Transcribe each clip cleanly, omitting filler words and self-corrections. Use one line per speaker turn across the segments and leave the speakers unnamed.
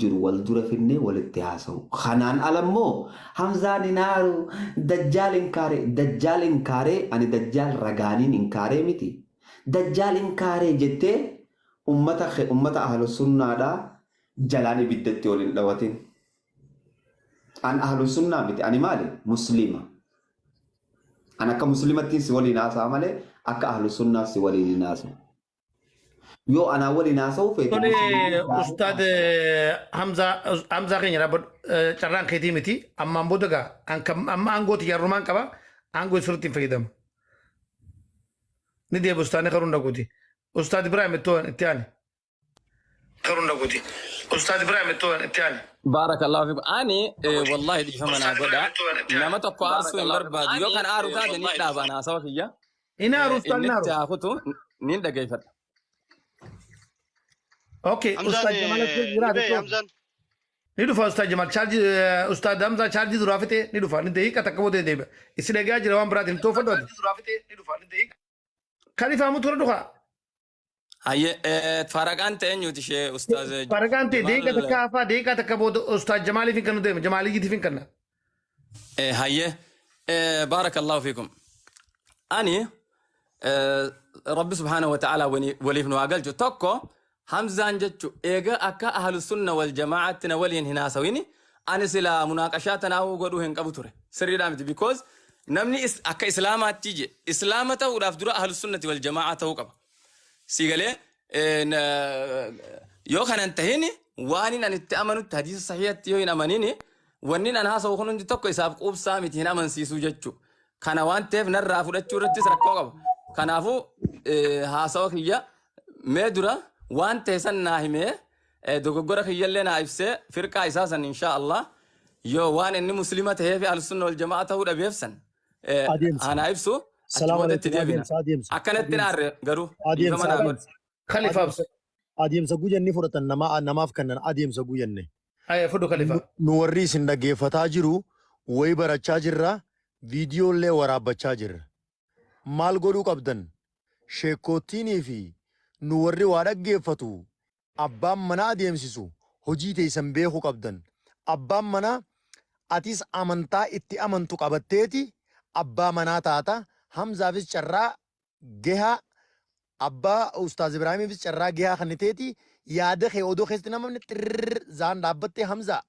Jiru wal dura finnee walitti haasa'u. Kanaan ala immoo Hamzaan hin aaru, Dajjaal inkaare, Dajjaal inkaaree ani Dajjaal ragaaniin inkaaree miti. Dajjaal inkaaree jettee ummata ummata ahlusunnaadhaa jalaan ibiddatti ol hin dhawatin. An ahlusunnaa miti, ani maali? Muslima. An akka muslimattiin si waliin haasa'a malee akka ahlusunnaa si waliin hin haasa'u. Yoo anaa waliin haasa'uu feete
Tole
musliimummaa
ustaad Hamzaa Hamzaa keenya dhaabbadhu carraan keetii miti ammaan booda gaa an kan amma aangoo xiyyaarrumaan qaba aangoo sirriitti hin fayyadamu. Ni deebi ustaadni karuun dhaquuti. Ustaad Ibrahim ittoo itti aani. Karuun dhaquuti. Ustaad Ibrahim ittoo itti aani.
Baarakallahu fikum. Ani wallahi dhiifama naa godha. Nama tokko aarsuu hin barbaadu. Yoo kan aaru taate ni dhaaba ana haasawa kiyya.
Hin aaru ustaad
Inni
hin
itti
aaru.
haa kutu niin dhageeffadha.
Okay
Hamzaan
ustaad Jamaal as
ni
jiraate
ba'e
ittoo.
Hamzaan.
Ni dhufa ustaad Jamaal chaarjii ustaad Hamzaa chaarjii duraa fixee ni dhufa ni daqiiqa takka booda deebi'a. Isin egaa jira waan biraatiin toofadhu ati. Kan ifaamu tura dhufa.
Hayyee faraqaan ta'e eenyuti ishee ustaaz
Faraqaan ta'e daqiiqa
Jamaal
takka hafaa daqiiqa takka booda ustaad Jamaaliif hin kennu deema Jamaaliyyitiif hin kenna.
Hayyee baarakallahu fiikum. Ani Rabbi subhaanahu wa ta'ala waliif nu haa galchu tokko Hamzaan jechu eega akka ahlu sunna wal jamaa'aatti na waliin hin haasawini ani silaa munaaqashaa tanaahuu godhuu hin qabu ture sirriidhaa miti because namni akka islaamaatti je islaama ta'uudhaaf dura ahlu sunnati wal jamaa'aa ta'uu qaba. Si galee yoo kana hin tahin waan ani itti amanutti hadiisa sahihatti yoo hin amanini wanni an haasa'u kun hundi tokko isaaf quubsaa miti hin amansiisuu jechuu. Kana waan ta'eef narraa fudhachuu irrattis rakkoo qaba. Kanaafuu haasawa kiyya mee dura waan ta'e san naa himee dogoggora kiyyallee naa ibsee firqaa isaa san inshaa Allah yoo waan inni muslima ta'ee fi ahlusunna wal jamaa ta'uu dhabeef san
Adeemsa.
Anaa ibsu achi
Salaam
booda itti
alaikum.
deebina.
Adeemsa adeemsa.
Akkanatti hin
Adeemsa.
aarre garuu
Adeemsa
dhiifama naa godhi.
adeemsa.
Khalifa
Adeemsa adeemsa guyyanni fudhatan nama namaaf kennan adeemsa guyyanne.
Aya fudhu Khalifa.
Nu warri isin dhaggeeffataa jiru wayi barachaa jirra viidiyoollee waraabbachaa jirra. Maal godhuu qabdan? Sheekkoottiinii fi nu warri waa dhaggeeffatu Abbaan manaa adeemsisu hojii teessan beekuu qabdan. Abbaan manaa atis amantaa itti amantu qabatteeti abbaa manaa taata. Hamzaafis carraa gehaa abbaa Ustaaz Ibraahimiifis carraa gehaa kenniteeti yaada kee odoo keessatti namni xirrrr zaan dhaabbattee Hamzaa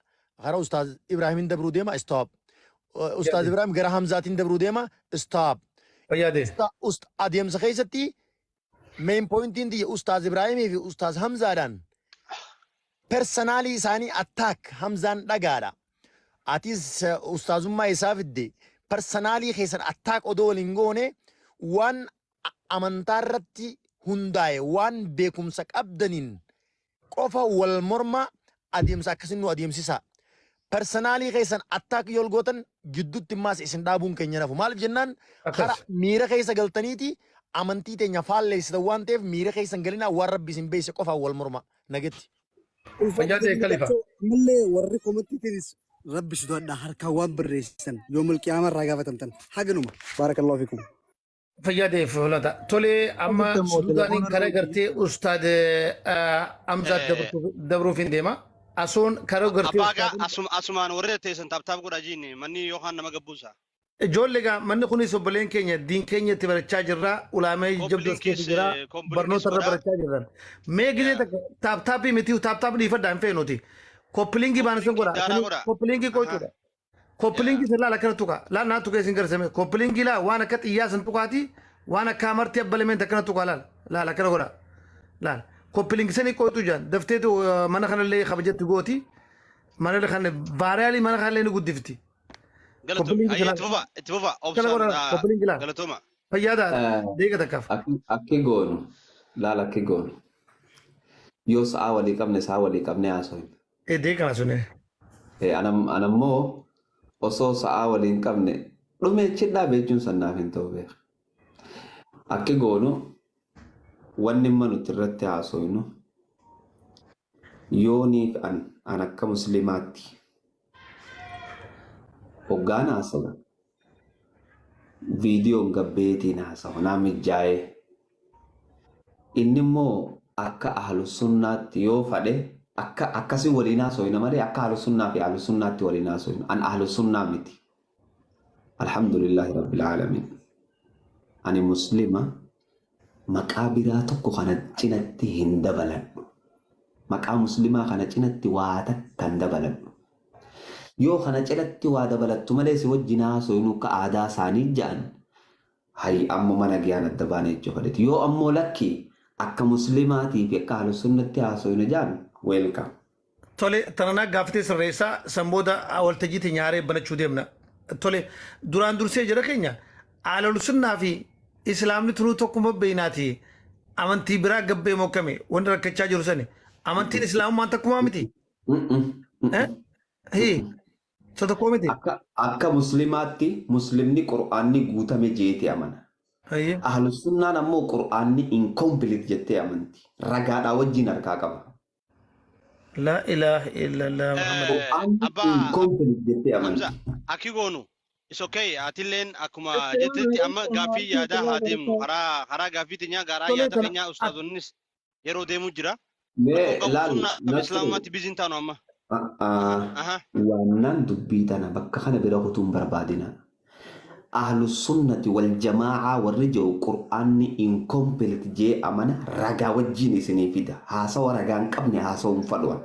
gara Ustaaz Ibraahimiin dabruu deema stop. Ustaaz Ibraahim gara Hamzaatiin dabruu deema stop.
Fayyaade.
Adeemsa keessatti Main pointiin tiyya Ustaaz Ibraahimii fi Ustaaz Hamzaadhaan personally isaanii attack Hamzaan dhagaadha. Atis ustaazummaa isaa fidde personally keessan attack odoo waliin goone waan amantaa irratti hundaa'e waan beekumsa qabdaniin qofa wal morma adeemsa akkasiin nu adeemsisaa. Personally keessan attack yoo gootan gidduutti immaas isin dhaabuun keenya nafu. Maaliif jennaan
Akkas.
kara miira keessa galtaniiti amantii teenya faalleessitan waan ta'eef miira keessa hin galinaa waan rabbi isin beeyse qofaan wal morma. Nagetti.
Fayyaa ta'e Khalifa.
Ammallee warri komantiitiinis rabbi sodaadhaa harkaan waan barreessitan yoomul qiyaamaa irraa gaafatamtan haganuma. Baarakallahu fikum.
Fayyaa ta'e filata. Tolee amma
Asitti immoo
suduudhaan
telefoona
karaa
irra
gartee ustaad Amzaat dabruuf hin deema. Asuun karaa gartee
Abbaa gaa
ustaadin
asumaan warri teessan taap taap godhaa jiin manni yookaan nama gabbuusa.
Ijoollee gaa manni kunis obboleen keenya diin keenya itti barachaa jirra. Ulaamee jabduu as keessa jira.
Koppiliinkis
Barnoota irra
godhaa.
barachaa jirra. Mee gizee takka taap taappii miti taap taap dhiifadhaa hin feenuti. Koppiliinkii baana sun godha.
Daaraa godhaa.
Koppiliinkii qoytuudha. Koppiliinkii san laal akkana tuqa. Laal naa tuqee isin garsame. Koppiliinkii laa waan akka xiyyaa san tuqaati. Waan akka amartii abbalameen akkana tuqa laal. Laal akkana godha. Laal. Koppiliinkii sanii qoytu jaan. Dafteetu mana kanallee kabajatti gooti. Mana kana vaariyaalii mana kanallee ni guddifti.
Galatooma.
Koppiliinkii
Ayyee
laal.
itti fufa itti fufa
Akkana
obsaan
godha koppiliinkii laal.
galatooma.
Fayyaada deega takkaaf.
Akki goonu laal akki goonu yoo sa'aa walii qabne sa'aa walii qabne haasofna.
Ee deega kana suni.
Anammoo osoo sa'aa walii hin qabne dhumee chidhaa beechuun san naaf hin ta'u beeka. Akki goonu wanni imma nuti irratti haasofnu yooniif an an akka muslimaatti hoggaan haasawu viidiyoon gabbeetiin haasawu naa mijjaa'ee. Inni immoo akka ahlu sunnaatti yoo fadhe Akka akkasii waliin haasoyna malee akka ahlusunnaa fi ahlusunnaatti waliin haasoynu. An ahlusunnaa miti. Alhamdulillahi rabbil aalamiin. Ani muslima maqaa biraa tokko kana cinatti hin dabaladhu. Maqaa muslimaa kana cinatti waa takka hin dabaladhu. Yoo kana cinatti waa dabalattu malee si wajjin haasoynu akka aadaa isaanii ja'an Hay ammuma nagayaan adda baana jechuu fedheti. Yoo ammoo lakki akka muslimaatii fi akka ahlusunnatti haasoyna ja'an welcome.
Tole tana naa gaafatee sirreessaa san booda waltajjii teenya haaree banachuu deemna. Tole duraan dursee jara keenya ahlusunnaa fi islaamni tunuu tokkuma beeynaati amantii biraa gabbee mokkame wanni rakkachaa jiru sani amantiin islaamummaan takkumaa miti. Eh? Hii. Isa tokkoo miti.
Akka akka muslimaatti muslimni qur'aanni guutame jeeti amana.
Hayyee.
Ahlusunnaan ammoo qur'aanni incomplete jettee amanti. Ragaadhaa wajjin harkaa qaba.
Laa ilaaha illallah Muhammad.
Qur'aanni
Abbaa
incomplete jettee amanti.
Hamza akki goonu is okay atilleen akkuma jettetti amma gaaffii yaadaa haa deemnu karaa karaa gaaffii teenyaa garaa
Tolee
yaada
tana
keenyaa ustaazonnis yeroo deemu jira.
Mee
Rakkoon qabu
laal
sunna
Nasru
islaamummaatti biziin taanu amma. Aha.
Waannaan dubbii tana bakka kana bira kutuu hin barbaadina. Ahlu sunnati wal jamaa'aa warri jedhu qur'aanni incomplete jee amana ragaa wajjiin isinii fida. Haasawa ragaa hin qabne haasawuu hin fadhu an.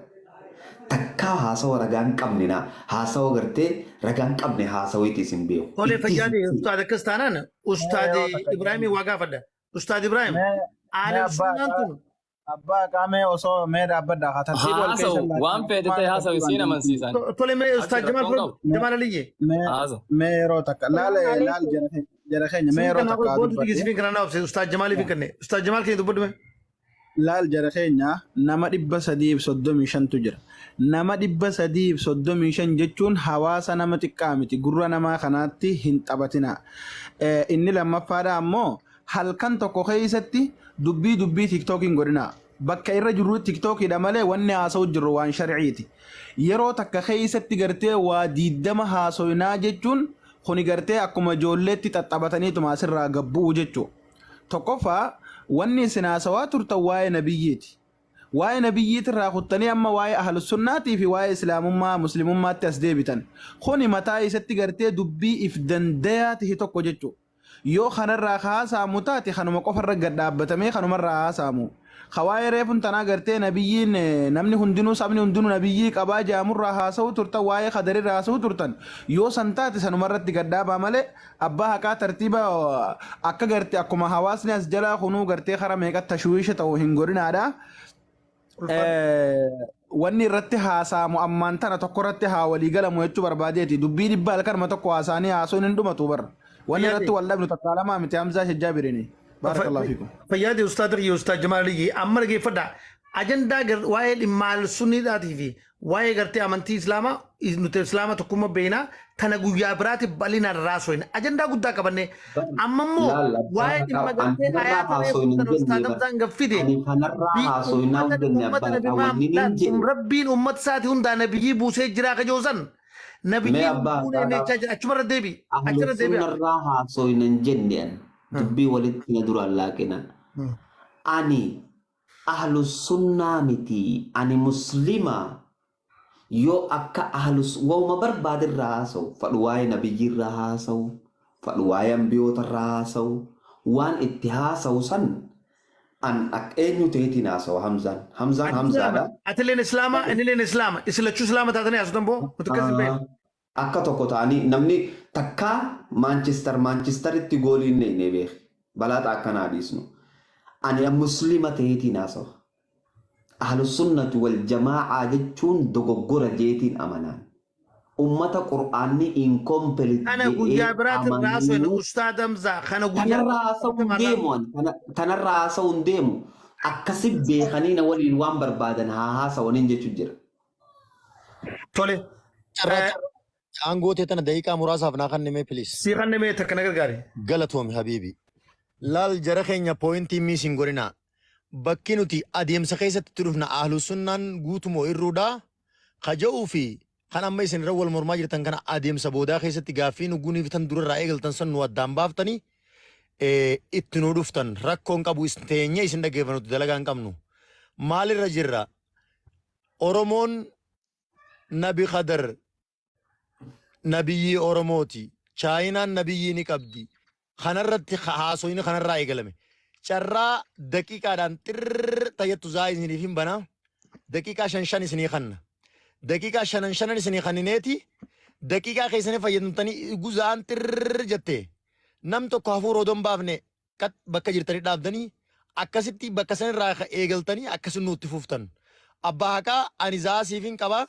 Takkaa haasawa ragaa hin qabne na haasawa gartee ragaa hin qabne haasaweeti isin beeku.
Tolee
Itti
fayyaade
fufii.
ustaad akkas taanaan
Mee
ustaad
yeroo takka
Ibraahimii waa gaafadha. Ustaad Ibraahim
mee mee
aalal
abbaa
sunnaan
haqaa
tun
abbaa haqaa mee osoo mee dhaabbadha haa tartiiba wal keessa
Haasawu waan
laatina
feete ta'e
maal
haasawu
tartiibaan
isiin
deemti.
amansiisan.
Tole mee
Abshir
Ustaad Jamaal
rakkoon
fudhadhu.
qabu.
Jamaal Aliyye.
Mee
Haasa.
mee yeroo takka laal
Salaam
laal
alaikum.
jara keenya jara keenya mee
Siif
yeroo
kana
takka haa
boontu
dubbadhu.
siif kana naa obse Ustaad Jamaaliif hin kenne. Ustaad Jamaal keenya dubbadhu mee.
Laal jara keenya nama 335tu jira. Nama 335 jechuun hawaasa nama xiqqaa miti gurra namaa kanaatti hin taphatinaa. Inni lammaffaadha ammoo Halkan tokko keessatti dubbii dubbii tiktok hin godhinaa. Bakka irra jirru tiktokiidha malee wanni haasa'u jirru waan sharciiti. Yeroo takka keessatti gartee waa diiddama haasoynaa jechuun kuni gartee akkuma ijoolleetti xaxxabataniituma asirraa gad bu'u jechuu. Tokkoffaa wanni isin haasawaa turtan waa'ee nabiyyiiti. Waa'ee nabiyyiitirraa kuttanii amma waa'ee ahlussunnaatii fi waa'ee islaamummaa muslimummaatti as deebitan. Kuni mataa isatti gartee dubbii if dandayaa tahe tokko jechuu. Yoo kanarraa ka haasa'amu taate kanuma qofarra gad dhaabbatamee kanumarraa haasa'amu. Ka waa'ee reefun tanaa gartee nabiyyiin namni hundinuu sabni hundinuu nabiyyii qabaa ja'amurraa haasa'uu turtan waa'ee kadarirraa haasa'uu turtan yoo san taate sanumarratti gad dhaabaa malee abbaa haqaa tartiiba akka garte akkuma hawaasni as jalaa kunuu gartee kara meeqa tashwiisha ta'u hin godhinaadha.
Ulfaadhu.
Wanni irratti haasa'amu ammaan tana tokko irratti haa walii galamu jechuu barbaadeeti. Dubbii dhibba halkanuma tokko haasa'anii haasa'uun hin dhumatu bar. Wanni
Fayyaade.
irratti wal dhabnu takkaa lamaa miti Hamzaa Shajjaabiriini. Baarakallahu fiikum.
Fayyaade Ustaad Kiyya Ustaad Jamaal Aliyyi amma dhageeffadha. Ajandaa waa'ee dhimma al-sunniidhaatii fi waa'ee gartee amantii Islaamaa nuti Islaama tokkummaa beeknaa tana guyyaa biraati bal'inaan raasoyna. Ajandaa guddaa qabanne amma immoo
Laal abbaa
waa'ee dhimma
haqaa ani
gartee
kanarraa
ayaata
haasoyna
reefu
hin
sana
jenne
Ustaad
bar.
Hamzaan gaffide
Ani kanarraa
bi
haasoynaa
ummata
hin jenne
ummata
abbaa
nabi
haqaa wanni
Muhammad
nin jedhe.
rabbiin ummata isaati hundaa nabiyyii buusee jiraa kajoosan
Mee
nabiyyii
abbaa
buunee
haqaadhaa
jechaa jira achumarra deebi
ahlu
achirra deebi'a.
sunnarraa haasoyna hin jenne an dubbii walitti na duraan laaqina. Ani ahlu sunnaa miti ani muslima Yoo akka ahlus wauma barbaade irraa haasawu, fadhu waa'ee nabiyyii irraa haasawu, fadhu waa'ee ambiyoota irraa haasawu, waan itti haasawu san an ak eenyu ta'eetiin haasawa Hamzaan. Hamzaan
Ati
Hamzaadha.
islaama, atilleen islaama, innilleen islaama. Isin lachuu islaama taatanii haasoftan boo nuti akkas hin beeknu.
Akka tokko ta'anii namni takkaa Maanchister Maanchistaritti goolii hin neeyne beeki. Balaaxa akkanaa dhiisnu. Ani muslima ta'eetiin haasawa. Ahlusunnati wal jamaa'aa jechuun dogoggora jeetiin amanaan. Ummata Qur'aanni incomplete
Kana
je'ee
guyyaa biraatiin raasuu
amanuu
Ustaad Hamzaa kana guyyaa
tanarraa haasa'uu hin deemu ani. Tanarraa haasa'uu hin deemu. Akkasi beekanii na waliin waan barbaadan haa haasawaniin jechu jira.
Tole.
Carraa aangoo tee tana daqiiqaa muraasaaf naa kannimee please.
Sii kannimee takka na gargaari.
Galatoomi habiibi. Laal jara keenya pooyintii miis hin godhinaa. Bakki nuti adeemsa keessatti itti dhufna Ahlusunnaan guutu moo irruudha ka ja'uu fi kan amma isin irra wal mormaa jirtan kana adeemsa boodaa keessatti gaaffii nu guniif tan dura irraa eegaltan san nu addaan baaftanii itti nu dhuftan rakkoo hin qabu isin teenyee isin dhaggeeffanna nuti dalagaa hin qabnu. Maalirra jirra? Oromoon Nabi Khadar nabiyyii Oromooti. Chaayinaan nabiyyii ni qabdi. Kanarratti haasoyni kanarraa eegalame. Carraa daqiiqaadhaan xirrrr tayyattu zaa isiniif hin bana. Daqiiqaa shan shan isinii kanna. Daqiiqaa shanan shanan isinii kannineeti daqiiqaa keessanii fayyadamtanii guzaan xirrrr jette nam tokko hafuura odoo hin baafne qat bakka jirtanii dhaabdanii akkasitti bakka sanirraa eegaltanii akkasi nutti fuftan. Abbaa haqaa ani zaa siifin qaba.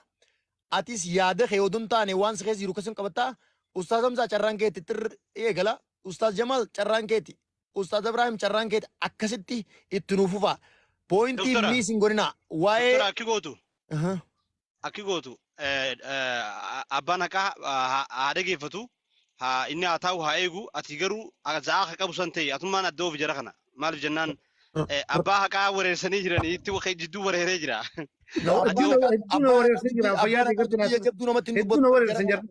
Atis yaada kee odoo hin taane waan si keessa jiru akkasuma qabattaa. Ustaaz Hamzaa carraan keetti xirr eegala. Ustaaz Jamaal carraan keeti. Ustaaz Ibrahim carraan keeti akkasitti itti nuuf fufaa. Poointii
Doktora.
miis hin godhinaa. Waa'ee.
Doktora akki gootu.
Aha.
Akki gootu abbaan haqaa haa dhageeffatu haa inni haa taa'u haa eegu ati garuu za'aa ka qabu san ta'e atummaan adda oofi jara kana maaliif jennaan abbaa haqaa wareersanii jiranii itti jidduu wareeree jira.
Hedduu na wareersee jira. Fayyaa
Abbaan
deeggartu
haqaa biyya jabduu namatti hin
Hedduu na
dubbatu.
wareersan jira.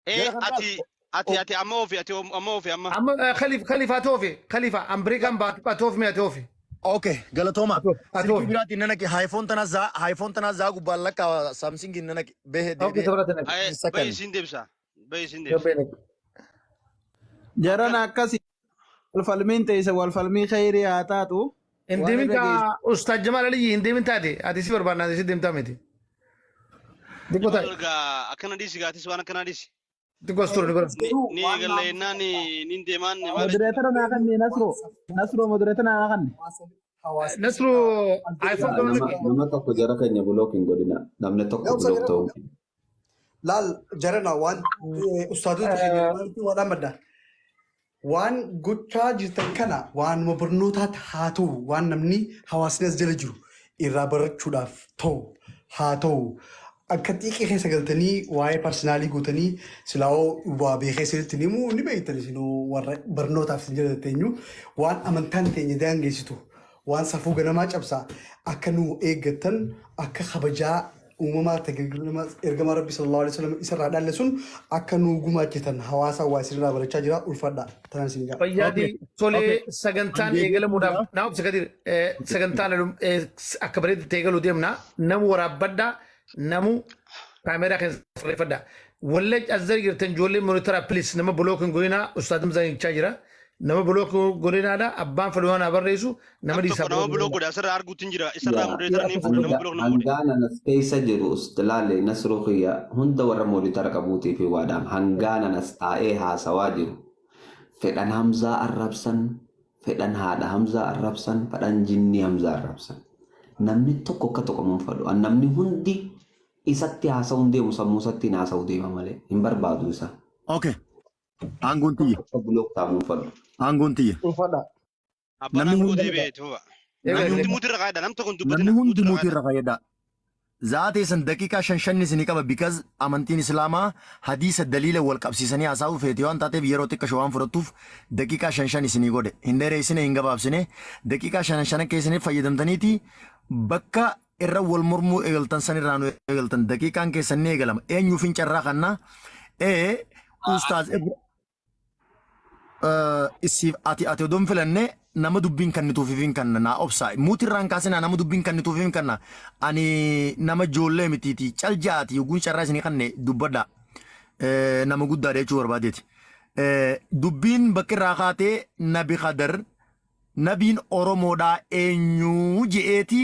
Jara kana
Ati ati ati amma oofi ati amma oofi amma.
Amma Khaliif Khalifa toofi Khalifa Ambrikaan baatu atoofi mi atoofi.
Okay, galatooma.
Atoofi.
Silkii biraatiin nan haqe haayifoon tanaa zaa haayifoon tanaa zaa gubbaan lakkaa Samsungiin nan haqe behe
Okay,
deebi'ee.
taphata naqe.
Bayi
Sakkan.
isin deebisa. Bayi isin deebisa.
Gabbee naqe.
Jarana akkasi wal falmiin teessa wal falmii khayrii haa taatu.
Hin
Waan
deemin
irra geesse.
kaa Ustaaz Jamaal Aliyyi hin deemin taate ati si barbaadna ati si deemtaa miti. Xiqqoo taa'e.
Jamaal gaa akkana dhiisi gaatis waan akkana dhiisi.
Xiqqoo as turu ni godha.
Ni eegalla jennaan ni deemaan maal
Moderator naa kanne Nasroo. Nasroo moderator naa kanne.
Nasru iPhone
Nama,
kana naqe.
nama tokko jara keenya block hin godhina. Namni tokko block ta'uu.
Laal jarana waan ustaadota keenya maaltu waan amadda. Waan gochaa jirtan kana waanuma barnootaatti haa ta'u waan namni hawaasni as jala jiru irraa barachuudhaaf ta'u haa ta'u akka xiiqii keessa galtanii waa'ee parsinaalii gootanii silaa'oo waa beekee isinitti ni himu ni beektan isinuu warra barnootaaf isin jala teenyu waan amantaan teenya daangeessitu waan safuu ganamaa cabsaa akka nu eeggattan akka kabajaa uumamaa tajaajila ergamaa Rabbi sallallahu alaihi wasallam isarraa dhaalle sun akka nuu gumaachitan hawaasa waa isinirraa barachaa jira ulfaadha tanaan isin jaa.
Fayyaadii
Okay.
tolee
Okay.
sagantaan
An deebi'ee
eegalamuudhaaf
jira.
naa obsa Kadir sagantaan akka bareedutti eegaluu deemna namu waraabbadha namu kaameeraa keessa sirreeffadha. Wallee as jala jirtan ijoollee monitaraa please nama block hin godhinaa ustaaz Hamzaan jechaa jira. Nama block godhinaadha abbaan fedhu waan haa barreessu nama
Nam
dhiisaa
tokko nama
block
block
godhinaa.
godhe asirraa arguutti hin jira. Isarraa
Yaa
moderator ni fuudhe nama
hanga
block nama godhe.
hangaan anas keessa jiru ustlaale nasruu kiyya hunda warra moolitara qabuutii fi waadaam hangaan anas taa'ee haasawaa jiru fedhan Hamzaa arrabsan fedhan haadha Hamzaa arrabsan fedhan jinnii Hamzaa arrabsan namni tokko akka tuqamu hin fedhu an namni hundi isatti haasa'uu hin deemu sammuu isatti hin haasa'uu deema malee hin barbaadu isa
Okay. Aangoon tiyya.
akka block ta'amu hin fedhu.
Aangoon tiyya.
Ulfaadha.
Abbaan
Namni
aangoo
hundi
deebi'ee itti fufa.
Eegale
Namni hundi
eegale.
muutii irra kaayedha. Nam tokko hin
namni
dubbatina.
hundi
Muutii irra
muutii
kaayedha.
irra fayyada. Zaatee san daqiiqaa shan shanni isinii qaba because amantiin islaamaa hadiisa daliila wal qabsiisanii haasa'uu feete waan taateef yeroo xiqqasho waan fudhattuuf daqiiqaa shan shan isinii godhe hin dheereessine hin gabaabsine daqiiqaa shanan shanan keessanii fayyadamtaniiti bakka irra wal mormuu eegaltan san irraa nu eegaltan daqiiqaan keessan ni eegalama eenyuufin carraa kanna ee ustaaz isiif ati ati odoon filanne nama dubbiin kannituufiif kanna naa obsa muutirraan kaasinaa nama dubbiin kannituufiif kanna ani nama ijoollee mitiiti cal ja'aati yogguu carraa isinii kanne dubbadha nama guddaadha jechuu barbaadeeti dubbiin bakki irraa kaatee nabi kadar nabiin oromoodhaa eenyuu je'eeti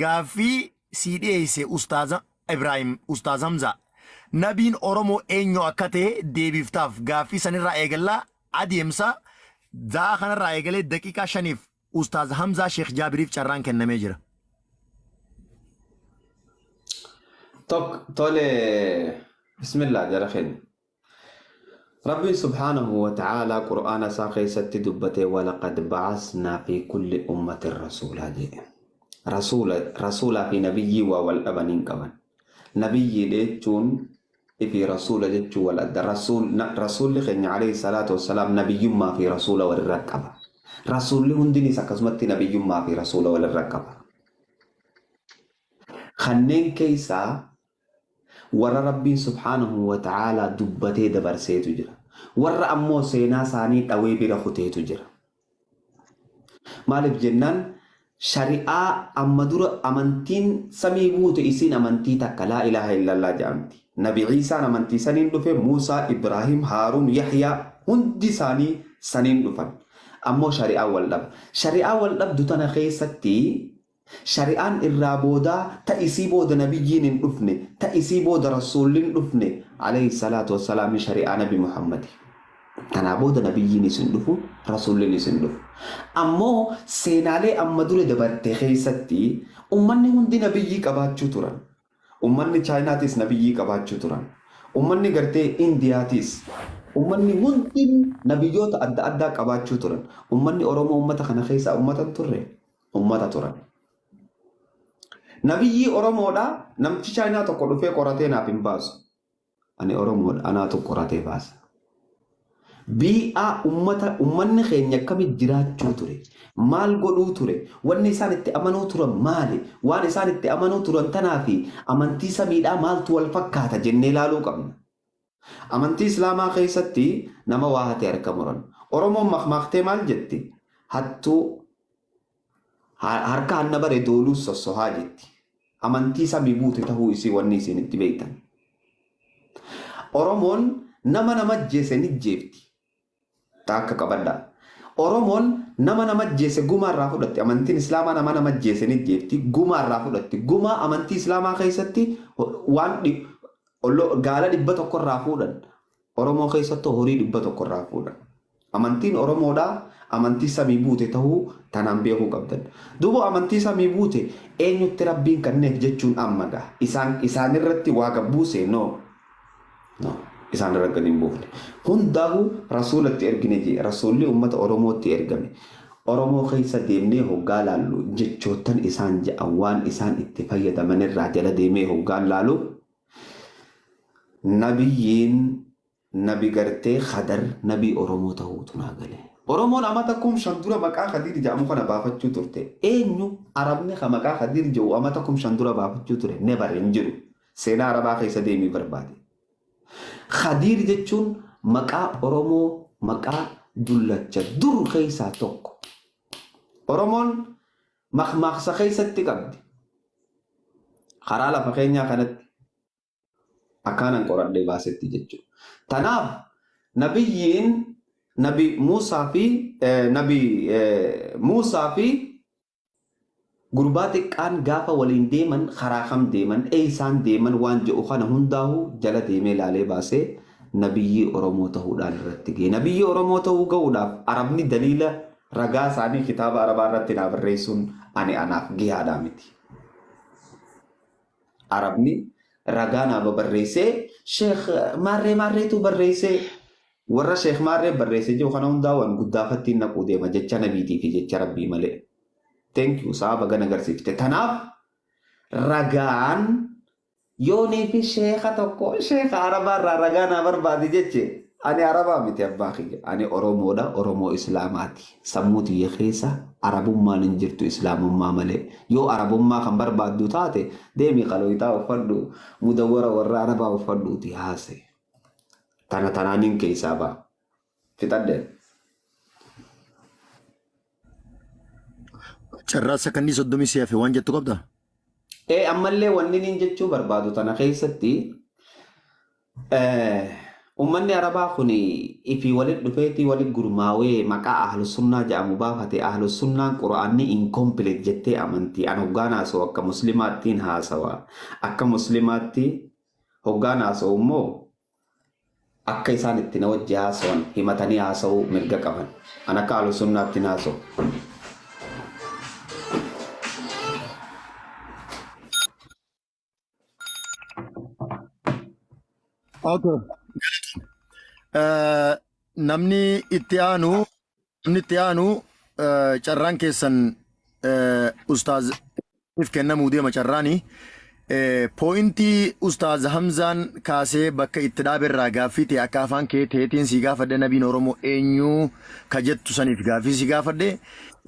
gaaffii sii dhiyeesse ustaaza Ibrahim Ustaaz Hamzaa Nabiin Oromoo eenyu akka ta'e deebiftaaf gaaffii sanirraa eegallaa adeemsa za'aa kanarraa eegalee daqiiqaa shaniif Ustaaz Hamzaa Sheekh Jaabiriif carraan kennamee jira.
Tok tole bismillah jara keenya. Rabbiin subhaanahu wa ta'aalaa Qur'aana isaa keessatti dubbatee walaqad ba'asnaa fi kulli ummatin rasuulaa jedhe. Rasuula rasuulaa fi nabiyyii waa wal dhaban hin qaban. Nabiyyii jechuun fi rasuula jechuun wal adda. Rasuul rasuulli keenya alayhi salaatu wassalaam nabiyyummaa fi rasuula walirra qaba. Rasuulli hundinis akkasumatti nabiyyummaa fi rasuula walirra qaba. Kanneen keessaa warra Rabbiin subhaanahu wa ta'aalaa dubbatee dabarseetu jira. Warra ammoo seenaa isaanii dhawee bira kuteetu jira. Maaliif jennaan Shari'aa amma dura amantiin samii buute isiin amantii takka laa ilaaha illallah jedhamti. Nabi Iisaan amantii saniin dhufe, Muusaa, Ibraahim, Haaruun, Yahyaa hundi isaanii saniin dhufan. Ammoo shari'aan wal dhaba. Shari'aa wal dhabdu tana keessatti shari'aan irraa boodaa ta isii booda nabiyyiin hin dhufne, ta isii booda rasuulli hin dhufne alayhi salaatu wassalaami shari'aa nabi Muhammadi. Tanaa booda nabiyyiinis hin dhufu, rasuullinis hin dhufu. Ammoo seenaalee amma dura dabarte keessatti ummanni hundi nabiyyii qabaachuu turan. Ummanni Chaayinaatis nabiyyii qabaachuu turan. Ummanni gartee Indiyaatiis. Ummanni hundi nabiyyoota adda addaa qabaachuu turan. Ummanni Oromoo ummata kana keessaa ummata hin turre? Ummata turan. Nabiyyii Oromoodhaa namtichi Chaayinaa tokko dhufee qoratee naaf hin baasu. Ani Oromoodha anaatu qoratee baasa. BA ummata ummanni keenya akkamitti jiraachuu ture? Maal godhuu ture? Wanni isaan itti amanuu turan maali? Waan isaan itti amanuu turan tanaa fi amantii samiidhaa maaltu wal fakkaata jennee ilaaluu qabna. Amantii Islaamaa keessatti nama waa hate harka muran. Oromoon makmaaktee maal jetti? Hattuu harka hanna bare dooluus sossohaa jetti. Amantii samii buute tahuu isii wanni isiin itti beektan. Oromoon nama nama ajjeese ni jeefti. Taakka qabadhaa. Oromoon nama nama ajjeese gumaa irraa fudhatti. Amantiin Islaamaa nama nama ajjeese ni jeefti. Gumaa irraa fudhatti. Gumaa amantii Islaamaa keessatti waan gaala 100 irraa fuudhan. Oromoo keessattuu horii 100 irraa fuudhan. Amantiin Oromoodhaa amantii samii buute tahuu tanaan beekuu qabdan. Duuba amantii samii buute eenyutti Rabbiin kanneef jechuun amma gaha. Isaan isaanirratti waa gad buuse? No. No. Isaan irra gad hin buufne. Hundaahu rasuulatti ergine jee. Rasuulli ummata Oromootti ergame. Oromoo keessa deemnee hoggaa laallu jechoottan isaan ja'an waan isaan itti fayyadaman irraa jala deemee hoggaan laalu Nabiyyiin nabi gartee Khadar nabii Oromoo tahuutu naa gale. Oromoon amata 5000 dura maqaa Khadiir ja'amu kana baafachuu turte. Eenyu Arabni ka maqaa Khadiir ja'u amata 5000 dura baafachuu ture? Never hin jiru. Seenaa Arabaa keessa deemii barbaadi. Khadiir jechuun maqaa Oromoo maqaa dullacha dur keessaa tokko. Oromoon makmaaksa keessatti qabdi. Karaa lafa keenyaa kanatti akkaanan qoradhee baasetti jechuudha. Tanaaf nabiyyiin nabi Muusaa fi nabi Muusaa fi gurbaa xiqqaan gaafa waliin deeman karaa kam deeman eeysaan deeman waan jedhu kana hundaahu jala deemee laalee baasee nabiyyii Oromoo ta'uudhaan irratti ga'e. Nabiyyii Oromoo ta'uu ga'uudhaaf Arabni daliila ragaa isaanii kitaaba Arabaa irratti naa barreessuun ani anaaf gihaadhaa miti. Arabni ragaa naa babarreessee sheekh maarree maarreetu barreessee warra sheekh maarree barreessee jiru kana hundaa waan guddaafattiin naquu deema jecha nabiitii fi jecha rabbii malee. Thank you sa'a baga nagarsiifte. Tanaaf ragaan Yoonii fi sheekha tokko sheekha Arabaa irraa ragaa naa barbaadi jeche ani Arabaa miti abbaa kiyya ani Oromoodha Oromoo Islaamaati sammuu tiyya keessa Arabummaan hin jirtu Islaamummaa malee yoo Arabummaa kan barbaaddu taate deemi qalooyxaa uffadhu mudawwara warra Arabaa uffadhuuti haase tana tanaaniin keessaa ba'a fixadheen.
Carraa sakandii soddomii si hafe waan jettu qabdaa?
Ee ammallee wanni niin jechuu barbaadu tana keessatti ummanni Arabaa kun ifii walit dhufeetii walit gurmaawee maqaa Ahlusunnaa jedhamu baafate. Ahlusunnaan Qur'aanni incomplete jettee amanti. An hoggaan haasawu akka muslimaattiin haasawa. Akka muslimaatti hoggaan haasawu immoo Akka isaan itti na wajji haasawan himatanii haasawuu mirga qaban. An akka Ahlusunnaatti hin haasawu.
Okay. Namni itti aanu namni itti aanu carraan keessan ustaaz if kennamuu deema carraani. Poointii Ustaaz Hamzaan kaasee bakka itti dhaabe irraa gaaffii ta'e akka afaan kee ta'eetiin sii gaafadhe nabiin Oromoo eenyu ka jettu saniif gaaffii sii gaafadhe.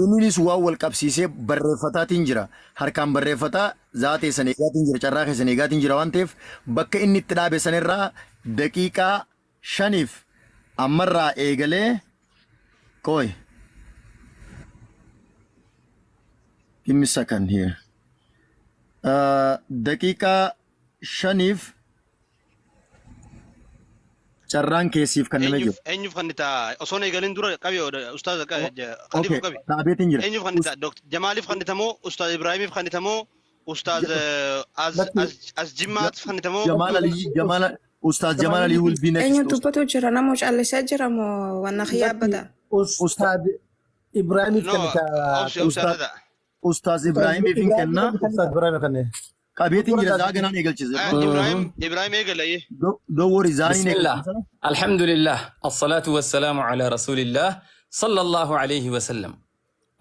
Inninis waan wal qabsiisee barreeffataatiin jira. Harkaan barreeffataa zaa teessan eegaatiin jira carraa keessan eegaatiin jira waan ta'eef bakka inni itti dhaabe sanirraa daqiiqaa shaniif ammarraa eegalee qooy. Give me second here. Daqiiqaa 5f carraan keessiif kennamee
Eenyuuf
jira.
eenyuuf kan ta'a osoo hin eegalin dura qabi ustaaz Khaliifuu
Okay,
qabi.
dhaabeetiin jira.
Eenyuuf kan ta'a Dr. Jamaaliif kan ta'a moo ustaaz Ibraahimiif kan ta'a moo ustaaz as
Lakki
as as Jimmaatiif kan ta'a moo
Jamaal Aliyyi, Jamaal, Ustaaz Jamaal Aliyyi will be next.
Eenyu dubbatu jira? Namoo callisaa jira moo wanna
lakki
yaabbata?
Ustaad Ibraahimiif
no
kan ta'a.
obsi obsi
Ustaaz
adda ta'a.
Ustaaz Ibraahimiif hin kenna.
Ustaad Ibraahim kan
Qabeetiin jira zaa ganaan eegalchise.
Ibraahim Ibraahim eegala iyyee.
Don't worry zaaniin
بسم الله
eegalchisa.
الحمد لله الصلاة والسلام على رسول الله صلى الله عليه وسلم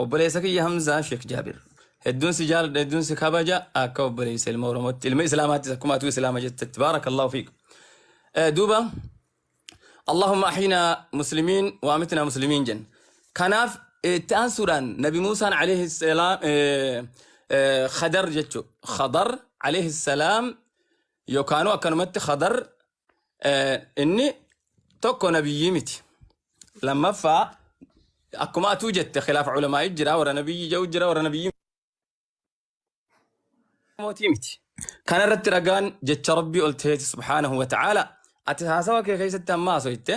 obboleessa kiyya Hamzaa Sheek Jaabir hedduun si jaaladha hedduun si kabaja akka obboleessa ilma Oromootti ilma Islaamaattis akkuma atuu Islaama jettetti baarakallahu fiik. Duuba Allahumma ahyina muslimiin wa amitna muslimiin jenna. Kanaaf itti aansuudhaan Nabi Muusaan alayhi salaam Khadar jechuudha. Khadar alayhi salaam yookaanuu akkanumatti Khadar inni tokko nabiyyii miti. Lammaffaa akkuma atuu jette khilaafa ulamaa'ii jira warra nabiyyii jedhu jira warra nabiyyii mootii miti. Kana irratti ragaan jecha Rabbii ol ta'eeti subhaanahu wa ta'aala. Ati haasawa kee keessatti amma haasoyte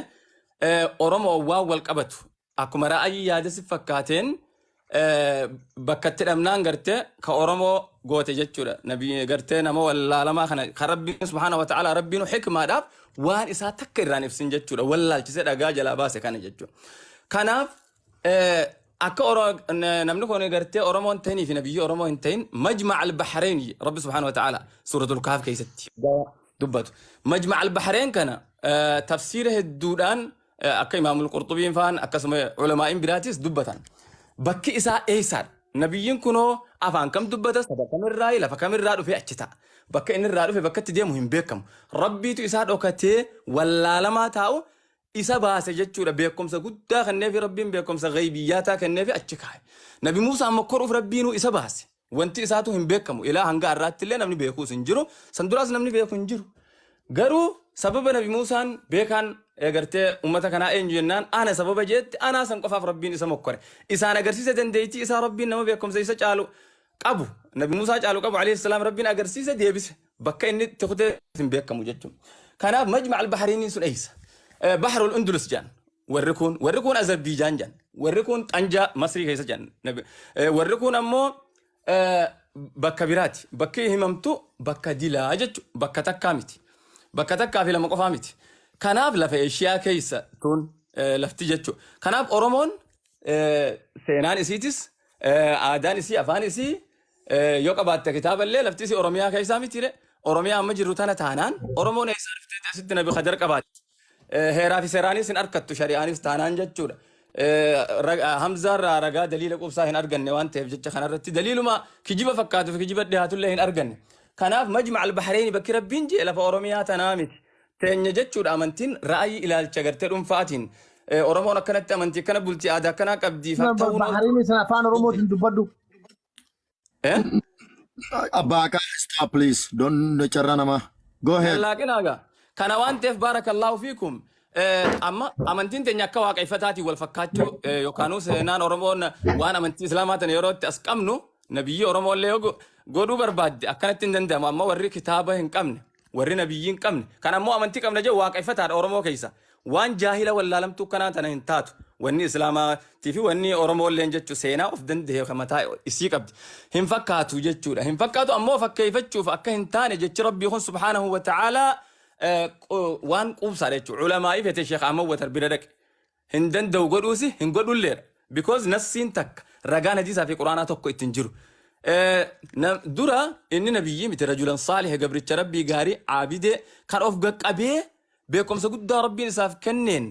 Oromoo waan wal qabatu akkuma ra'ayii yaada si fakkaateen bakka itti dhabnaan gartee ka Oromoo goote jechuudha. Nabi gartee nama wallaalamaa kana kan Rabbiin subhaanahu wa ta'aala Rabbiin hikmaadhaaf waan isaa takka irraan ibsin jechuudha. Wallaalchisee dhagaa jalaa baase kana jechuudha. Kanaaf akka namni kun gartee Oromoo hin ta'inii fi nabiyyi Oromoo hin ta'in majma'a al-Bahrain Rabbi subhaanahu wa ta'aala suuratul Kahf keessatti dubbatu. Majma'a al-Bahrain kana tafsiira hedduudhaan akka Imaamul Qurxubiin faan akkasuma ulamaa'iin biraatis dubbatan. Bakki isaa eessaadha? Nabiyyiin kunoo afaan kam dubbata? Saba kamirraa lafa kamirraa dhufee achi ta'a. Bakka inni irraa dhufe bakka itti deemu hin beekamu. Rabbiitu isaa dhokatee wallaalamaa taa'u isa baase jechuudha. Beekumsa guddaa kenneefi Rabbiin beekumsa gaybiyyaataa kenneefi achi kaa'e. Nabi Muusaa amma koruuf Rabbiinuu isa baase. Wanti isaatu hin beekamu. Ilaa hanga har'aatti illee namni beekuus hin jiru. San duraas namni beeku hin jiru. Garuu sababa Nabi Muusaan beekaan gartee uummata kanaa eenyu jennaan ana sababa jeetti anaa san qofaaf Rabbiin isa mokkore. Isaan agarsiisa dandeettii isaa Rabbiin nama beekumsa isa caalu qabu. Nabi Muusaa caalu qabu alayhi salaam Rabbiin agarsiisa deebise. Bakka inni itti kutee hin beekamu jechuudha. Kanaaf majma'a al-bahriiniin sun eessa? Bahrul Undulus jedhan. Warri kun warri kun Azerbiijaan jedhan. Warri kun Xanjaa Masrii keessa jedhan. Warri kun ammoo bakka biraati. Bakki himamtu bakka dilaa jechuudha. Bakka takkaa miti. Bakka takkaa fi lama qofaa miti. Kanaaf lafa Eeshiyaa keessa tun lafti jechuudha. Kanaaf Oromoon seenaan isiitis aadaan isii afaan isii yoo qabaatte kitaaballee lafti isii Oromiyaa keessaa miti. Oromiyaa amma jirru tana taanaan Oromoon eessaa dhuftee asitti Nabi Khadar qabaatti. Heeraa fi seeraanis hin argattu shari'aanis taanaan jechuudha. Hamzaarraa ragaa daliila quubsaa hin arganne waan ta'eef jecha kanarratti daliiluma kijiba fakkaatu fi kijiba dhiyaatullee hin arganne. Kanaaf majma'a al-Bahreeni bakki Rabbiin jee lafa Oromiyaa tanaa miti. Teenya jechuudha amantiin ra'ayii ilaalcha gartee dhuunfaatiin Oromoon akkanatti amantii akkana bultii aadaa akkanaa qabdii ta'uun
Bahariin sana afaan Oromootiin dubbadhu.
Eh?
Abbaa Haqaa stop please. Don't carraa namaa. Go ahead.
Laaqinaa gaa. Kana waan ta'eef baarakallaahu fiikum. Amma amantiin teenya akka waaqeffataatiin wal fakkaachuu yookaanuu seenaan Oromoon waan amantii Islaamaa tana yeroo itti as qabnu nabiyyi Oromoo illee yoo godhuu barbaadde akkanatti hin danda'amu. Amma warri kitaaba hin qabne warri nabiyyi hin qabne kan ammoo amantii qabna jedhu waaqeffataadha Oromoo keessa. Waan jaahila wallaalamtuu kanaa tana hin taatu. Wanni Islaamaatii fi wanni Oromoo illeen jechuun seenaa of danda'e kan mataa isii qabdi. Hin fakkaatu jechuudha. Hin fakkaatu ammoo fakkeeffachuuf akka hin taane jechi Rabbii kun subhaanahu wa ta'aalaa waan quubsaadha jechuudha. Ulamaa'ii fete Sheekh Ahmad Watar bira dhaqe. Hin danda'u godhuusi hin godhulleedha. Because nassiin takka ragaan hadiisaa fi quraanaa tokko ittiin jiru. Dura inni nabiyyii miti rajulan saalih gabricha Rabbii gaarii caabidee kan of gaqqabee beekumsa guddaa Rabbiin isaaf kenneen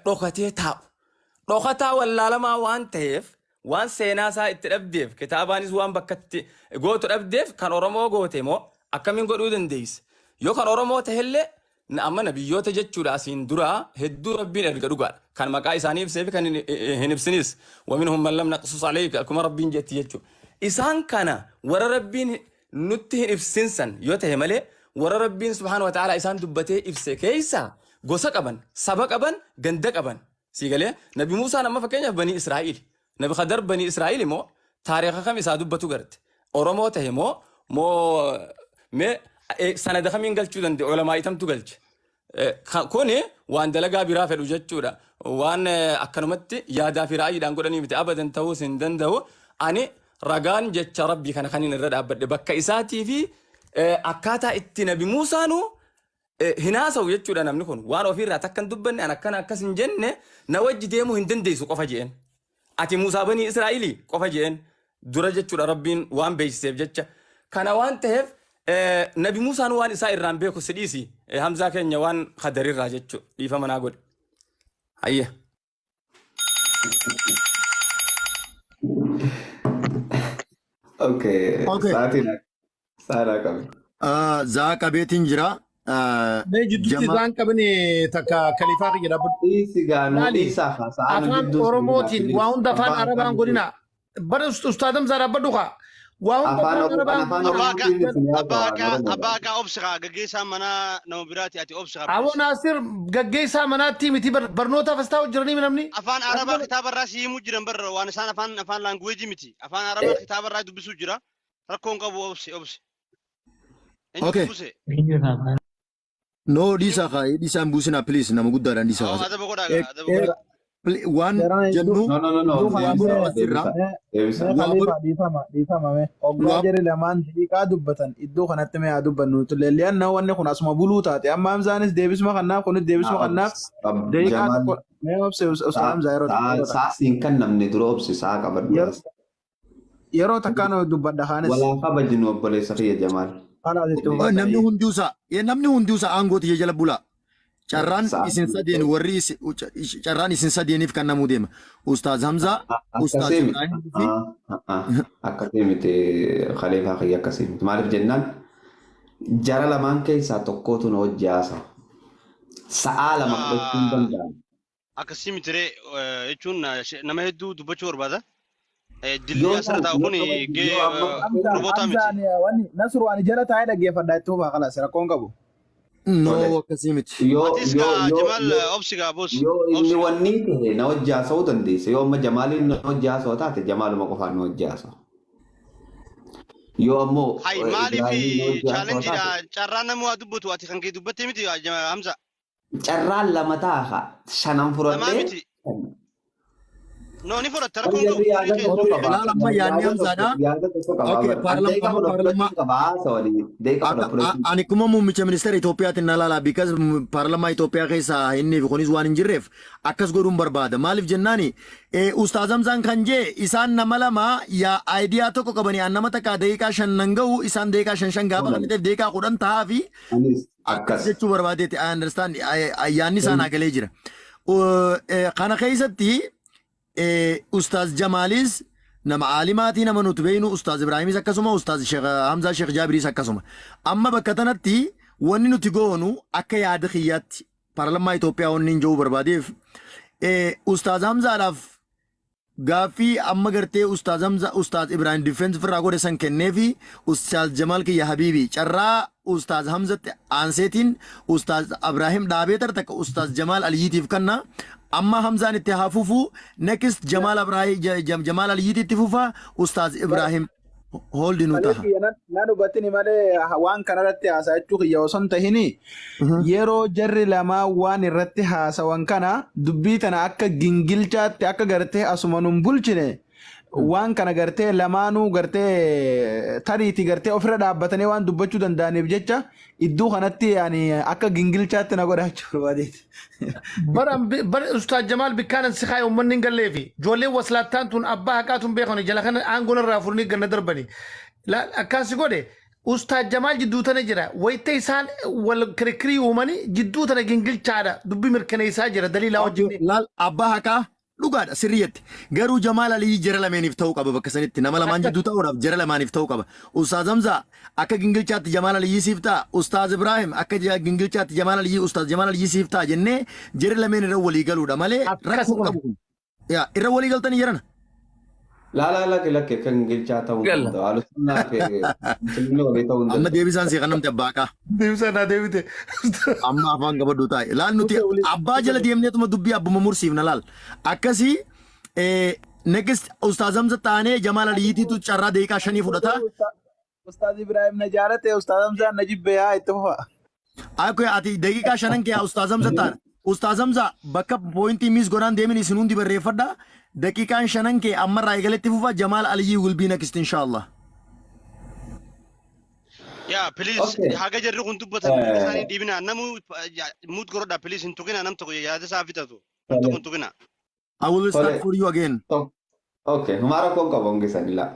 dhokatee taa'u. Dhokataa wallaalamaa waan ta'eef waan seenaa isaa itti dhabdeef kitaabaanis waan bakka itti gootu dhabdeef kan Oromoo goote moo akkamiin godhuu dandeesse? Yoo kan Oromoo tahellee amma nabiyyoota jechuudha asiin duraa hedduu Rabbiin erga dhugaadha. Kan maqaa isaanii ibsee fi kan hin ibsinis. Waminhum man lam naqsus alayka akkuma Rabbiin jetti jechuudha. Isaan kana warra Rabbiin nutti hin ibsin san yoo tahe malee warra Rabbiin subhaanahu wa ta'ala isaan dubbatee ibse keessa gosa qaban, saba qaban, ganda qaban. Sii galee Nabi Muusaan amma fakkeenyaaf Banii Israa'iil. Nabi Khadar Banii Israa'iil immoo Taariika kam isaa dubbatu garte? Oromoo tahe moo moo mee sanada kamiin galchuu danda'e? Ulamaa'ii tamtu galche? Kuni waan dalagaa biraa fedhu jechuudha. Waan akkanumatti yaadaa fi ra'ayiidhaan godhanii miti abadan ta'uus hin danda'u. Ani ragaan jecha Rabbii kana kanin irra dhaabbadhe bakka isaatii fi akkaataa itti Nabi Muusaanuu hin haasa'u jechuudha namni kun. Waan ofiirraa takka hin dubbanne an akkana akkas hin jenne na wajji deemuu hin dandeessu qofa je'een. Ati Muusaa banii Israa'ilii qofa je'een dura jechuudha Rabbiin waan beeksiseef jecha. Kana waan ta'eef Nabi Muusaan waan isaa irraan beeku si dhiisi Hamzaa keenya waan Khadarirraa jechu dhiifama naa godhi. Hayya.
Okay.
Okay.
Sa'aatiin sa'aatii qabe.
Zaa qabeetiin jira.
Mee jidduutti
Jama
isaan qabani takka kalifaa kiyya dhaabbadhu.
Dhiisi gaanuu
Laali
dhiisaa haa sa'aan
afaan
jidduu seenaa
Oromootiin waa
please.
hunda afaan
Abbaan
Arabaan
afaan
godhina. Bara ustaadam isaa dhaabbadhu kaa. Waa hunda
afaan
afaan
Oromoo
Arabaan
afaan
godhina.
Abbaa haqaa
Oromootiin isin
abbaa
haasawaa
haqaa
Oromoodha.
abbaa haqaa obsi kaa gaggeessaa manaa nama biraati ati obsi kaa
Aboo
please.
Naasir gaggeessaa manaatti miti barnootaaf as taa'u jiranii namni.
Afaan Arabaa kitaaba irraa si himuu jiran barra waan isaan afaan afaan language miti. Afaan Arabaa kitaaba irraa dubbisuu jira. Rakkoon qabu obsi obsi. Eenyutu
Okay.
buuse?
No dhiisaa kaa dhiisaa hin buusinaa please nama guddaadhaan dhiisaa
Awwa
kaa.
adaba godhaa
Eh,
gaa adaba
eh,
godhaa.
Waan
Jarana iddoo
jennu
No no no no
iddoo
waan
kanatti
deebisa
baruu asirraa
deebisa
mee
deebisa.
mee
waa
khalifa
baru
dhiifama dhiifama mee hoggaa
waa
jarri lamaan daqiiqaa dubbatan iddoo kanatti mee haa dubbannu tullee li'anna wanni kun asuma buluu taate amma Hamzaanis deebisuma kannaaf kunis deebisuma
Naa
kannaaf
obs
daqiiqaa
Jamaal
tokko mee obse ustaz Hamzaa yeroo takka yeroo takka
saa siin kan namni dura obsi saa qabadhu
yeroo
as.
yeroo takkaan dubbadha kaanis
Walaa kabajnu obboleessa kiyya Jamaal.
kalaas itti
Oh,
fufaa
namni
ta'ee.
hundiusaa namni hundiusaa aangoo tiyya jala bulaa. Carraan
Saa
isin sadeen warri carraan isin sadeeniif kan namuu deema. Ustaaz Hamzaa, Ustaaz
Akkasii miti.
Ibrahim fi
Akkasii miti khaliifaa kiyya akkasii miti. Maaliif jennaan jara lamaan keessaa tokkootu na wajji haasawa. Sa'aa 2 fudhachuu hin danda'an.
Akkasii miti ree jechuun nama hedduu dubbachuu barbaada. Dilli
Yoo
asirra taa'u kun
yoo
gee
yoo amma
Hamzaan
robotaa miti.
Hamzaan wanni Nasru ani jala taa'ee dhaggeeffadha itti fufaa kalaas rakkoon qabu.
No
tole.
akkasii miti.
Yoo
Atis
yoo
gaa
yoo
Jamaal
yoo
obsi gaa boos
yoo inni
obsi gaa.
wanni ta'e na wajji haasa'uu dandeessa. Yoo amma Jamaaliin na wajji haasa'u taate Jamaaluma qofaan na wajji haasa'u. Yoo ammoo
Hay maaliif
Ibraahimiin na wajji haasa'u
chaalenjiidha
taate
carraa nama waa dubbatu ati kan kee dubbattee miti Hamza.
Carraan 2 ta'a shanan
Lamaa
fudhadhee
miti. No ni fudhatta
Bar
rakkoon qabu
jarri
firii
yaada
kee
tokko
firii
qaba.
kee.
Laal amma yaadni
Yaada tokko
Hamzaadha.
yaada tokko qaba
Okay,
bar. An
paarlama
daqiiqa
amma
10
paarlama
fudhachuun qaba haasawanii daqiiqa
akka
10 fudhachuun
ani kuma muummicha ministeera Itoophiyaatiin na laala because paarlamaa Itoophiyaa keessa inni fi kunis waan hin jirreef akkas godhuun barbaada. Maaliif jennaani Ustaaz Hamzaan kan jee isaan nama lama yaa aayidiyaa tokko qabanii an nama takkaa daqiiqaa 5 nan ga'u isaan daqiiqaa 5 5 gaafa
Tolan.
kanniteef daqiiqaa 10 tahaa fi
Anis
akkas
akkas.
jechuu barbaadeeti. I understand. Yaanni isaa naa galee jira. Kana keessatti Ustaaz Jamaalis nama aalimaatii nama nuti beeknu Ustaaz Ibraahimis akkasuma Ustaaz Sheekh Hamzaa Sheekh Jaabiriis akkasuma. Amma bakka tanatti wanni nuti goonu akka yaada kiyyaatti paarlamaa Itoophiyaa wanni hin jiru barbaadeef Ustaaz Hamzaadhaaf Gaaffii amma gartee Ustaaz Hamza Ustaaz Ibrahim Defense firraa godhe san kenneefi Ustaaz Jamaal kiyya Habiibi carraa Ustaaz Hamzatti aanseetiin Ustaaz Abrahim dhaabee tar takka Ustaaz Jamaal Aliyyiitiif kanna amma Hamzaan itti haa fufu next Jamaal Abrahim Jamaal Aliyyiiti itti fufa Ustaaz Ibrahim hold nu
Malee
taha.
kiyya nan hubatini malee waan kanarratti haasa'achuu kiyya osoo hin tahini yeroo jarri lamaa waan irratti haasawan kana dubbii tana akka gingilchaatti akka gartee asuma nun bulchine waan kana gartee lamaanuu gartee tariitii gartee ofirra dhaabbatanii waan dubbachuu danda'aniif jecha iddoo kanatti ani akka gingilchaatti na godhaachuu barbaadeeti.
Bara bara Ustaaz Jamaal bikkaanan si kaa'e uummanni hin galleefi. Ijoolleen waslaattaan tun abbaa haqaa tun beekani jala kana aangoon irraa furanii ganna darbani. Akkaan si godhe Ustaaz Jamaal jidduu tana jira. Wayita isaan wal kirikkirii uumani jidduu tana gingilchaadha. Dubbii mirkaneessaa jira daliilaa wajjin.
Laal abbaa haqaa Dhugaadha sirrii jette. Garuu Jamaal Aliyyi jara lameeniif ta'uu qaba bakka sanitti. Nama lamaan jidduu ta'uudhaaf jara lamaaniif ta'uu qaba. Ustaaz Hamzaa akka gingilchaatti Jamaal Aliyyi siif ta'a. Ustaaz Ibraahim akka gingilchaatti Jamaal Aliyyi Ustaaz Jamaal Aliyyi siif ta'a jennee jarri lameen irra walii galuudha malee
Akkas
rakkoo hin qabu kun. Yaa irra walii galtanii jarana.
Laa laa lakki lakki akka gingilchaa ta'uu hin
Galla.
danda'u. Ahlusunnaa fi musliimni walii ta'uu hin
Amma
danda'u.
deebisaan sii kannamte abbaa haqaa.
Deebisaa naa deebite.
Amma afaan qabadhu taa'e. Laal nuti abbaa jala deemneetuma dubbii abbuma mursiifna laal. Akkasii Next Ustaaz Hamza taanee Jamaal Aliyyiitiitu carraa daqiiqaa shanii fudhata.
Ustaaz Ibrahim na jaalate Ustaaz Hamzaan na jibbe yaa itti fufa.
Akka ati daqiiqaa shanan kee Ustaaz Hamza taana. Ustaaz Hamza bakka poointii miis godhaan deemin isin hundi barreeffadha. Daqiiqaan shanan kee ammarraa eegaletti fufa Jamaal Aliyyii will be next inshallah.
Yaa please
Okay.
haga jarri kun dubbatan mirga isaanii dhiibinaa namu muut godhadha please hin tuqinaa nam tokko yaada isaa fixatu nam tokko hin tuqinaa.
I will start
Tole.
for you again.
Okay, humaa rakkoon qabu hangi sani laa.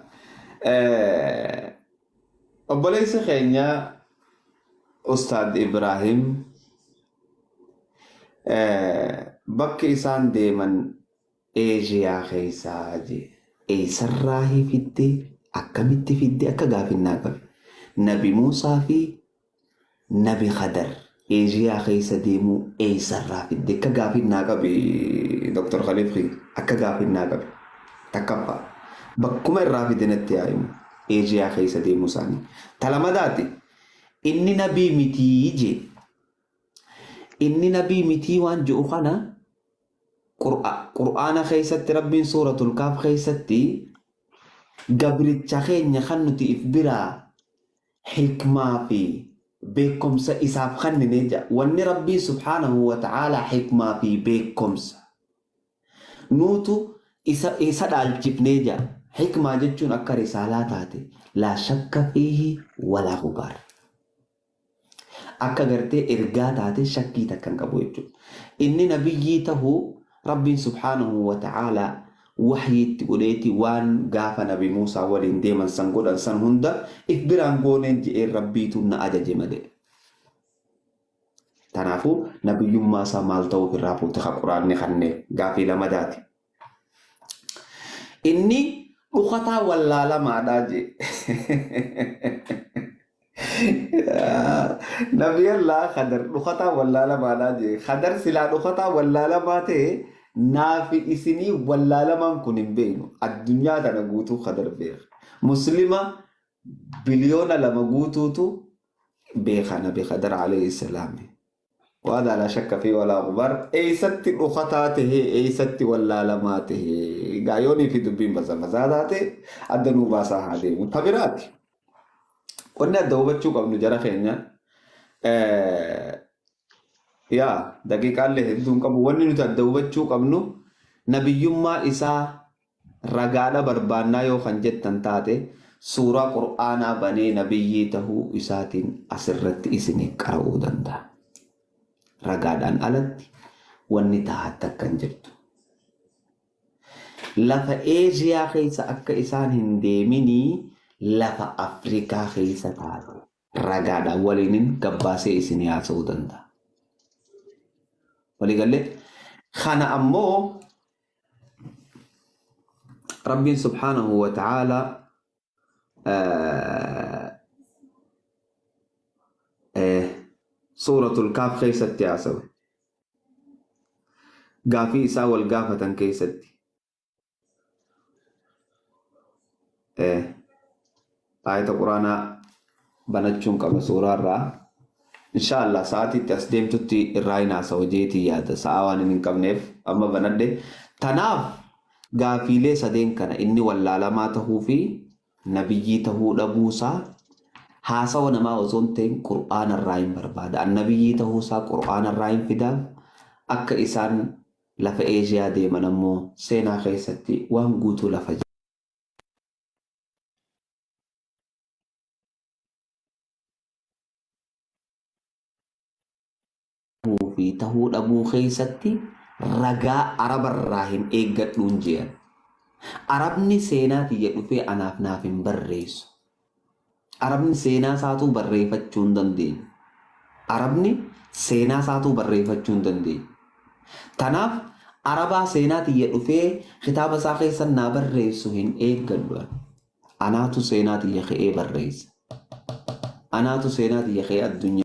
Obboleessi keenya Ustaad Ibraahim bakki isaan deeman Eeshiyaa keessaa jee. Eessarraahi fidde akkamitti fidde akka gaafinnaa qabe. Nabi Muusaa fi Nabi Khadar Eeshiyaa keessa deemuu eessarraa fidde akka gaafinnaa qabe Dr. Khaliif kiyya akka gaafinnaa qabe. Takkaffaa bakkuma irraa fide natti haa himu Eeshiyaa keessa deemuu isaanii. Ta lamadaati inni nabii mitii jee. Inni nabii mitii waan je'u kana Qur'aana keessatti Rabbiin suuratul Kaaf keessatti gabricha keenya kan nuti if biraa hikmaa fi beekomsa isaaf kennine jedha. Wanni Rabbii subhaanahu wa ta'aalaa hikmaa fi beekomsa nuutu isa dhaalchifnee jedha. Hikmaa jechuun akka risaalaa taate laa shakka fiihi walaa gubaar. Akka gartee ergaa taate shakkii takka hin qabu jechuudha. Inni nabiyyii tahuu Rabbiin subhaanahu wa ta'aalaa wahyii itti godheeti waan gaafa nabi Muusaa waliin deeman san godhan san hunda if biraan gooneen je'een Rabbiitu na ajaje malee. Tanaafuu nabiyyummaa isaa maal ta'uuf irraa fuute ka quraanni kanneef gaafii lamadaati. Inni dhukataa wallaalamaadha jee. Nabiyallaa Khadar dhukataa wallaalamaadha jee. Khadar silaa dhukataa wallaalamaa ta'e naafi isinii wallaalamaan kun hin beeknu. Addunyaa tana guutuu Khadar beeka. Muslima biliyoona 2 guutuutu beeka Nabi Khadar alayhi salaami. Waadaa laa shakka fi walaa gubaar eessatti dhokataa tahee eessatti wallaalamaa tahee egaa yoonii fi dubbiin bazabasaa taate adda nuu baasaa haa deemu. Ta biraati. Wanni adda hubachuu qabnu jara keenya yaa daqiiqaallee hedduun qabu wanni nuti adda hubachuu qabnu nabiyyummaa isaa ragaadha barbaannaa yoo kan jettan taate suuraa qur'aanaa banee nabiyyii tahuu isaatiin asirratti isiniif qara'uu danda'a. Ragaadhaan alatti wanni tahaa takka hin jirtu. Lafa Eeshiyaa keessa akka isaan hin deeminii lafa Afrikaa keessa taate ragaadhaan waliinin gabbaasee isinii haasa'uu danda'a. Waliigallee kana ammoo Rabbiin subhaanahu wa ta'aala suuratul kaaf keessatti haasawe. Gaafii isaa wal gaafatan keessatti. Aayata quraanaa banachuun qaba suuraa irraa. Inshaallah sa'aatiitti as deemtutti irraa hin haasawa jeetii yaada. Sa'aa waan hin qabneef amma banadhe. Tanaaf gaafiilee sadeen kana inni wallaalamaa tahuu fi nabiyyii tahuu dhabuusaa haasawa namaa osoo hin ta'in qur'aana irraa hin barbaada. An nabiyyii tahuusaa qur'aana irraa hin fidaaf akka isaan lafa Eeshiyaa deeman ammoo seenaa keessatti waan guutuu lafa tahuu fi tahuu dhabuu keessatti ragaa Araba irraa hin eeggadhuun je'an. Arabni seenaa tiyya dhufee anaaf naaf hin barreessu. Arabni seenaa isaatuu barreeffachuu hin dandeenye. Arabni seenaa isaatuu barreeffachuu hin dandeenye. Tanaaf Arabaa seenaa tiyya dhufee kitaaba isaa keessa naa barreessu hin eeggadhu ani. Anaatu seenaa tiyya ka'ee barreessa. Anaatu seenaa tiyya ka'ee addunyaa